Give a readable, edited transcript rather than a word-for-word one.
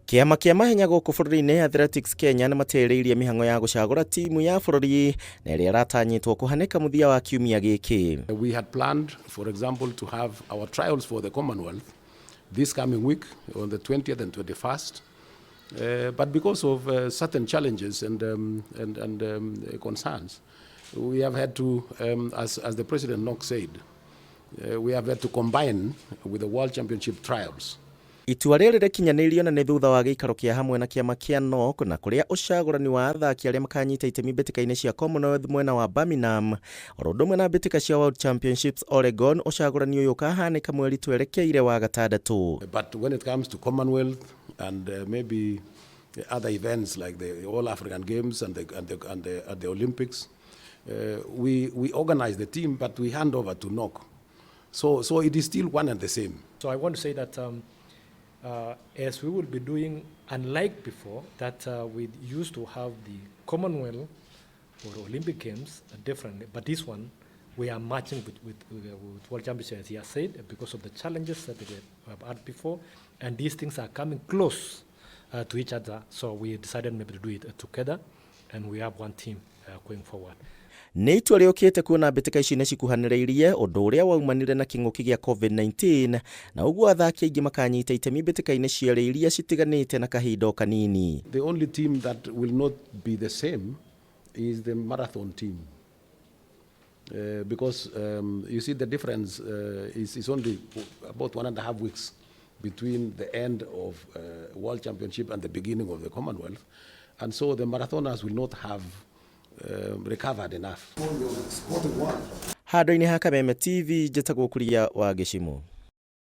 Kĩama kĩa mahenya gũkũ bũrũri-inĩ Athletics Kenya nĩ matĩrĩirie mĩhang'o ya gũcagũra timu ya bũrũri na ĩrĩa ĩratanyĩtwo kũhanĩka mũthia wa kiumia gĩkĩ. We had planned, for example, to have our trials for the Commonwealth this coming week on the 20th and 21st. But because of certain challenges and concerns, we have had to, as the President Knox said, we have had to combine with the World Championship trials. Itua rĩrĩ rĩkinyanĩirio na nĩ thutha wa gĩikaro kĩa hamwe na kĩama kĩa NOC na kũrĩa ũcagũrani wa athaki arĩa makanyita itemi mbĩtĩka-inĩ cia Commonwealth mwena wa Birmingham oro ũndũ ũmwe na mbĩtĩka cia World Championships Oregon. Ũcagũrani ũyũ ũkahanĩka mweri twerekeire wa gatandatũ. But when it comes to Commonwealth and maybe other events like the All African Games and the Olympics, we organize the team, but we hand over to NOC. So it is still one and the same. So I want to say that as we will be doing, unlike before, that we used to have the Commonwealth or Olympic Games differently, but this one we are matching with World Championship, as he has said, because of the challenges that we have had before, and these things are coming close to each other. So we decided maybe to do it together, and we have one team going forward. Nĩ itua rĩũkĩte kuona mbĩtĩka ici nĩ cikuhanĩrĩirie, ũndũ ũrĩa waumanire na kĩng'ũki gĩa COVID-19, na ũguo athaki aingĩ makanyita itemi mbĩtĩka-inĩ cierĩ iria citiganĩte na kahinda o kanini. The only team that will not be the same is the marathon team. Because you see, the difference is only about 1.5 weeks between the end of World Championship and the beginning of the Commonwealth. And so the marathoners will not have recovered enough. Handũ-inĩ ha Kameme TV, njĩtagwo Kuria wa Gĩcimũ.